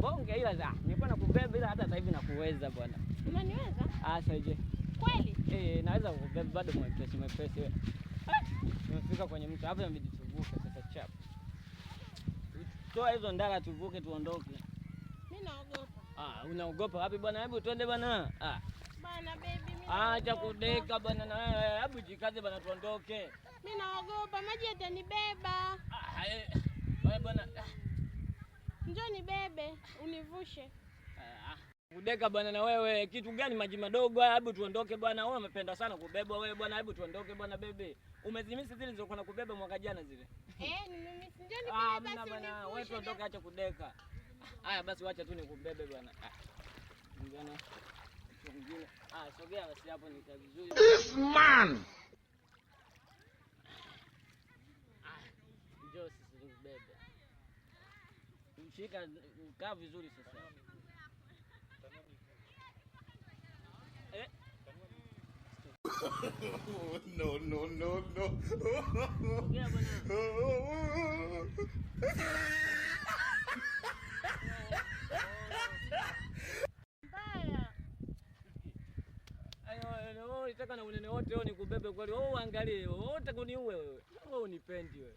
Bonge ila za. Nilikuwa nakubeba ila hata sasa hivi nakuweza bwana. Unaniweza? Ah, sasa je. Kweli? Eh, naweza kukubeba bado mwepesi mwepesi wewe. Tumefika kwenye mto hapa, inabidi tuvuke sasa chap. Toa hizo ndala tuvuke tuondoke. Mimi naogopa. Ah, unaogopa wapi bwana? Hebu twende bwana. Ah. Bana baby, mimi Acha naogopa. kudeka bwana na wewe. Hebu jikaze bwana tuondoke. Mimi naogopa, maji yatanibeba. Ah, eh. Wewe bwana. Njoo nibebe, univushe. Ah. Kudeka bwana na wewe, kitu gani maji madogo haya? Hebu tuondoke bwana. Wewe umependa sana kubebwa wewe bwana. Hebu tuondoke bwana bebe. Umezimisi zile zilizokuwa nakubeba mwaka jana zile. Eh, nimemisi. Njoo Ah, nibebe mna basi bwana, wewe univushe. tuondoke, acha kudeka. Haya basi, wacha tu nikubebe bwana. Ah. Bwana. Mtu mwingine. Ah, sogea basi hapo nika vizuri. This man. Ah, njoo sisi nikubebe. Mshika kaa vizuri sasa. Eh? No, no, no, no. Sogea bwana. Mbaya. Ayo, wewe unataka na unene wote wewe nikubebe kweli? Wewe uangalie, wewe unataka uniue wewe. Wewe unipendi wewe.